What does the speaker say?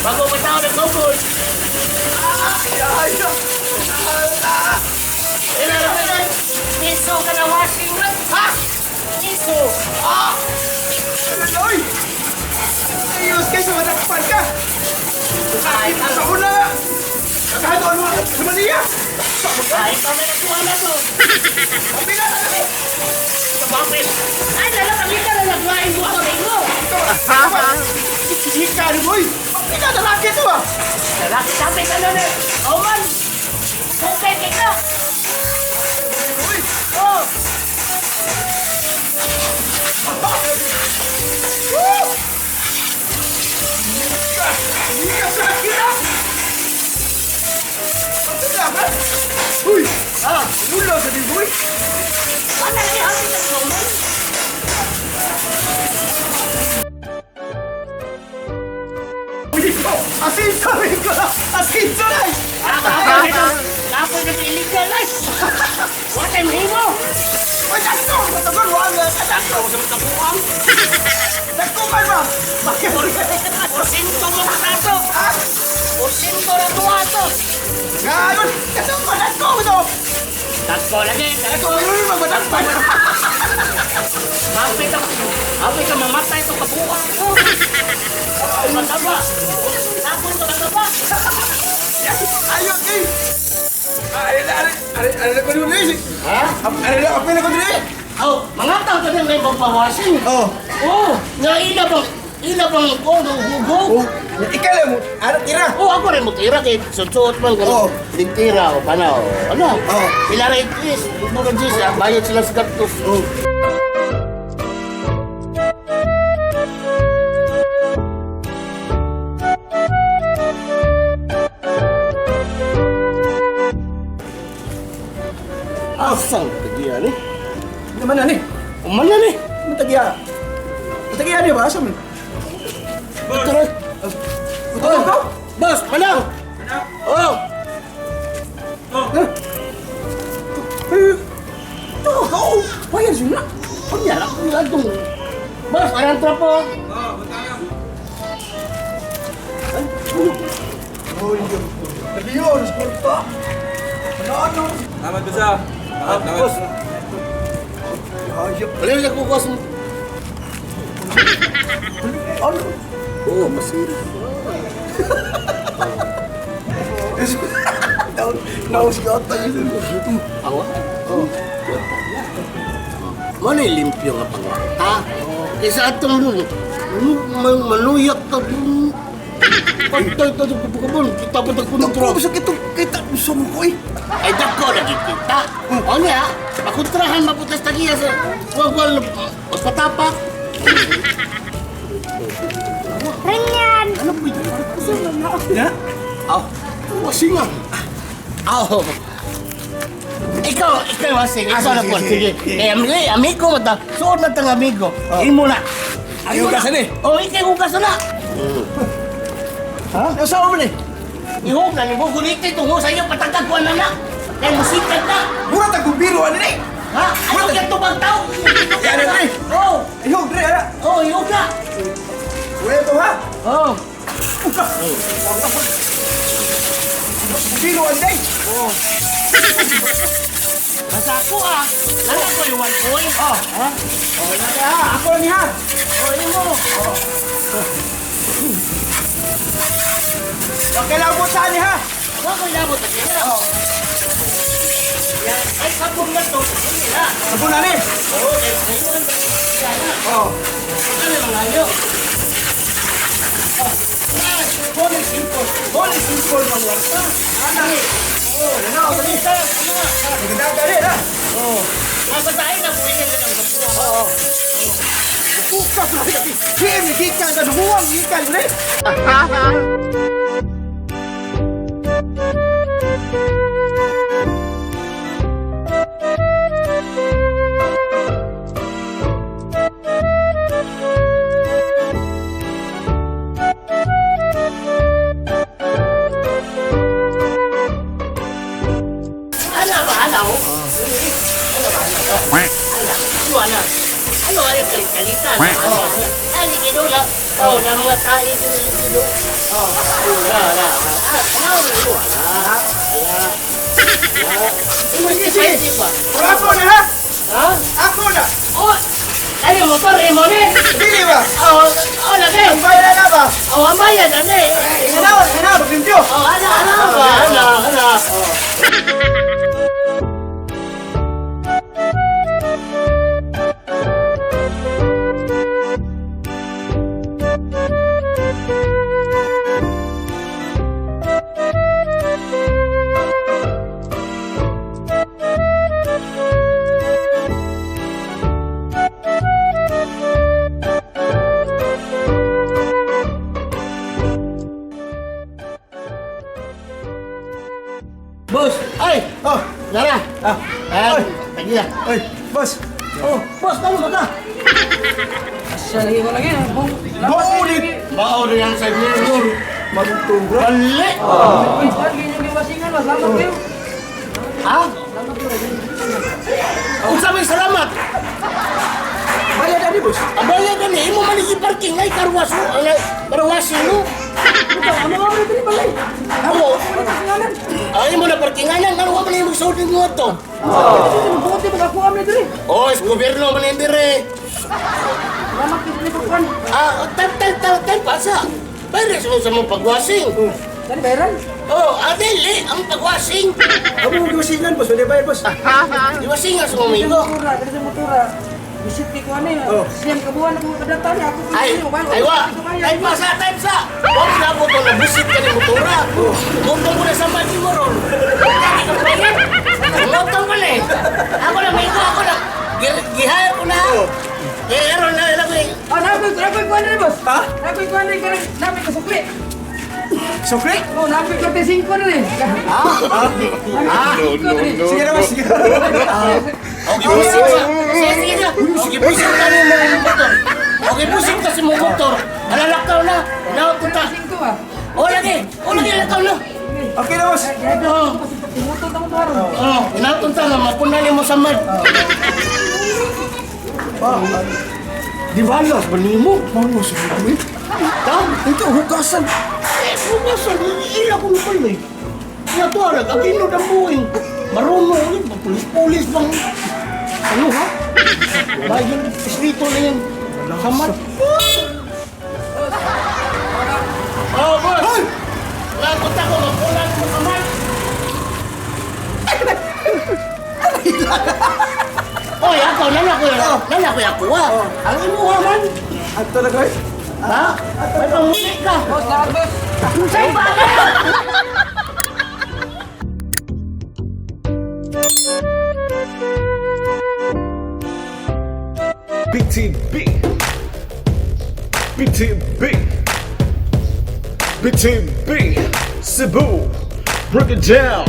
Bago pa tao nagkukod. Ay, Ilan piso ka na washing man. Ha? Piso. Ah! Ano, oy? Ayos kayo sa madakpan ka! Ay, Sa una! Kahit ano, sa Manila! Ay, pa may nagkuha na to. Pambila na kami! Sa bakit? Ay, lalo kami ka na nagwain mo ako rin mo. Hika ni boy! Pambila na laki to ah! Lalaki sabi ka na na. Oh man. Okay, ka. Uy! Oh. Woo! Hika sa akin ah! Pambila ka! Uy! Ah. Mula sa di boy! Wala lagi hapit ang woman. Uy, ko! Asinso rin ko! Asinso na! Kapoy na illegal ay. What I'm himo? Uy, dagko! Matagal, wala! Dagko! Sa matabuang. Dagko ka ba? Bakit? Porsinto mo ka to. Ah! Porsinto na tuwa to. Ngayon! Kasi madagko to! Dagko lagi. Dagko, Dagko. meron yung magmadagpan! Hapit ang hapit ang mamatay to kabuang ko. Mataba. Tapon to mataba. Ayun, eh! Ay, ay, ay, ay, ay, ko dili. Ha? Ay, ay, apel ko dili. Oh, mga tao ka na ngayon magpawashing. Oh. Oh, nga ila bang ko no hugo. Oh, ikaw lang mo. Ano tira? Oh, ako rin mo tira kay suot man Oh. gano'n. Lintira o pana o. Ano? Oh. Ila ra is, murag is, bayad sila sa cactus. Oh. Asang tagiya ni? Naman na ni. Umana ni. Matagiya. Matagiya ni ba? Asa man? Ito ra. Oh, ko. Boss, manang. Oh, Eh. To ko. Bayad sila. unya ra ko adong. Boss, anang trapo. Oh, iyo. Tagiyo, sa kwarta. Ano ano? Salamat boss ah. Salamat, salamat. Boss. Ayop. Wala na ko kuwas mo. Ano? Oh, masira. Down, naus ka tayo. Awa. Oh. Mo na limpyo nga pangwarta. Kaysa atong dun, maluyak ka dun. Pantay ka sa kubukabon, kita pa tagpuntra. Dako sa kito kita gusto mo ko eh. Ay, dako lagi kita. O niya, pakontrahan maputas tagiya sa wag wag magpatapak. Rinyan! Ano po ito? Ya? Aw, wasingan. Aw. Ikaw, ikaw wasing. Ikaw na sige, po. sige. Sige. Eh, amigo mo ta. Suod na tang amigo. Imo na. Ay, hugasan eh. Oh, ikaw hugasan na. Ha? Usawa mo ni. Ihog na nimo gunitin tungo sa iyo patagag ko na na. Kay musikat na. Mura tag biro ani ni. Ha? Ano kaya tubag tao? Yan na, eh. Oh, Ihog dre ara. oh, ihog na. Wala to ha. Oh. Biro ani day. Basta ako ah. Nana ko yung 1 point. Oh. Ha? Oh, na ha. Ako ni ha. Oh, imo. Okay lang po sa ni ha. Wa ko ilabot sa kira. Oh. Yan, ay sabon na to. Sige na. Sabon na ni. Oo, eh, ayun. Yan na. Oh. Ano yung mga ayo? Oh, ah, holy simple. Holy simple ng warta. Ana. Oh, Ano na ano ni. sa ano na? Maganda ka rin ha. Oh. Ah, basta ay nabuhin ka ng kapuha. Oo. Bukas na kami. Kim, gikan ka duwang gikan dre. Ano ba? Ano? Ano ba? Ano? Ano? Ano? Ano? Ano? Ano? Ano? Ano? Oh, na mga tae dito. Oh, wala, wala. Ah, wala, wala. Wala. Wala. Sige, pa. Pero ako na ha? Ha? Ako na! Oh, ay, motor, imo ni. Dili ba? Oh, oh, lagi. Ang bayan na ba? Oh, ang bayad, ano eh. Hinaw, hinaw, limpyo! Oh, ana, ana ba? Ana, ana. Boss! Ay, Oh! Lara. Ah! Ay, tagiya. Oy, boss! Oh, boss, ano ba ka? Maulit! Bao rin ang sa mirror. Magtubra! Bali! Ha? Unsa may salamat? Bayad ani, boss! Abaya gani, imo man ni parking ay karwas mo, ay karwas no. Amo. Ay mo na parkinganan, ngano wa man imo suod mo ato. Oh, is gobyerno man hindi re. Ah, tan tan tan tan pasa. Bayra sa mo pagwasing. Oh, adili ang pagwasing. Amo mo giwasingan, boss. Wala bayad, boss. Iwasing sa mga amigo. Oh. Ay, ay wa. Ay pasa, time sa. Wa na ko to nabusit ka ni motora. Mutong ko na sa mati mo ron. Mutong ko na eh. Ako na may ako na. Gihire ko na. Eh, aron na lang eh. Ha? Sukli? No, no, no. Sige na, boss. Sige na. Okay, busit ka. Sige, sige na. Sige, busit ka ni mo motor. Okay, busit ka si mo motor. Alalakaw na. Napunta. O lagi, o lagi lakaw na. Okay na, boss. Oh, oh, inapunta nga mapunan mo sa mad. Di ba los ba nimo? Mano, sukli? Tam, Ito, hugasan. eh, pumasan, ila kong pala eh. Nga to, arag, agino ng buwing. Marunong, eh, pulis-pulis bang... Ano ha? Bayan, islito na yan. Samad. Oh, boss! Hoy! Napunta ko, mapunan mo samad. Oy, ako, nana ko yan. Nana ko yan, kuha. Ang imuha man. Ato na, guys. Ha? May pamuli ka. Sa'yo ba? BTB. BTB. BTB. Cebu. Break it down.